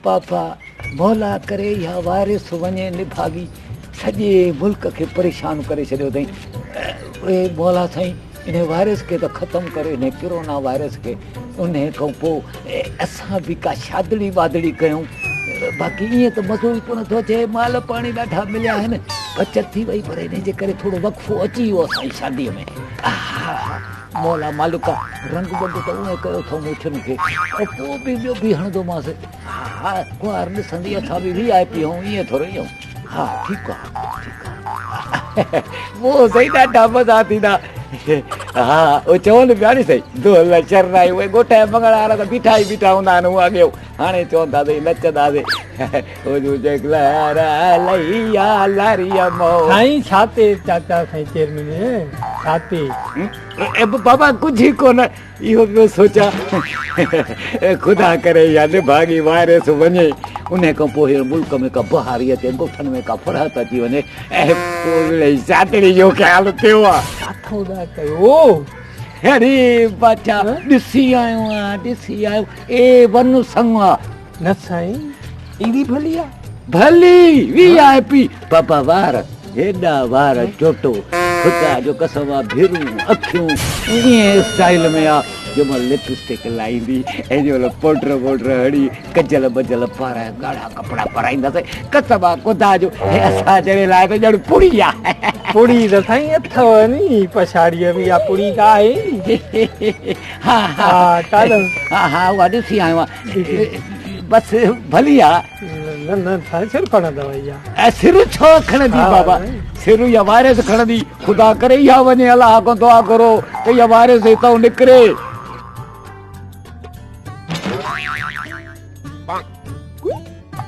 Papa مولا ڪري اها وائرس وڃي نڀاڳي سڄي ملڪ کي پريشان ڪري ڇڏيو اٿئي اي مولا سائين انهي وائرس کي ته ختم ڪري انهي ڪرونا وائرس کي انهي کان پوء اسان به ڪا شادڙي وادڙي ڪيون باقي ائين ته مزو ئي ڪونه ٿو اچي مال پاڻي ڏاڍا مليا آهن بچت ٿي وئي پر انهي جي ڪري ٿورو وقفو اچي ويو اسان جي شادي ۾ مولا مالڪا رنگ بنگ ته اونئي ڪيو اٿئون مڇن کي پوء به ٻيو به هڻندومانس ها ڪنوار ڏسندي اسان به وي آء پي آهيون ائين ٿورو ئي آهيون ها ٺيڪ آ ٺيڪ آ پوء سائين ڏاڍا مزا ٿيندا ها اهي چون پيا ني سائين دهل شرنائي اهي ڳوٺ جا مڱڻهار ته بيٺا ئي بيٺا هوندا آهن هو اڳيو هاڻي چون ٿا سائين نچنداسين سائين ڇا تي چاچا سائين چيئرمين ڇا تي بابا ڪجهه ئي ڪونه اهو پيو سوچان خدا ڪري اها نڀاڳي وائرس وڃي ان کان پوء هن ملڪ ۾ ڪا بهاري اچي ڳوٺن ۾ ڪا فرحت اچي وڃي ۽ پوء شادڙي جو خيال ٿيو آ ڇا ٿو ڳالهه ڪيو اڙي بادشاهه ڏسي آيو آهيان ڏسي آيو اي ون سڱ آ نه سائين ايڏي ڀلي آ. ڀلي وي آء پي بابا وار هيڏا وار چوٽو خدا جو قسم آ ڀرون اکيون ائين اسٽائيل ۾ آ جو مهل لپ اسٽڪ لائيندي ۽ جو مهل پوڊر ووڊر هڻي ڪجل بجل پارائي ڳاڙها ڪپڙا پارائينداسين قسم آ خدا جو هي اسان جهڙي لاء ته ڄڻ پڙي آ. پڙي ته سائين اٿو ني پڇاڙيء ۾ اها پڙي ته آهي ني. ها ها ها ها اها ڏسي آيو آهيان. بس ڀلي آ. نه نه سائين سر کڻندو اها. اي سر ڇو کڻندي بابا سر يا وائرس کڻندي خدا ڪري اها وڃي الله کان دعا ڪرو ته اها وائرس هتان نڪري.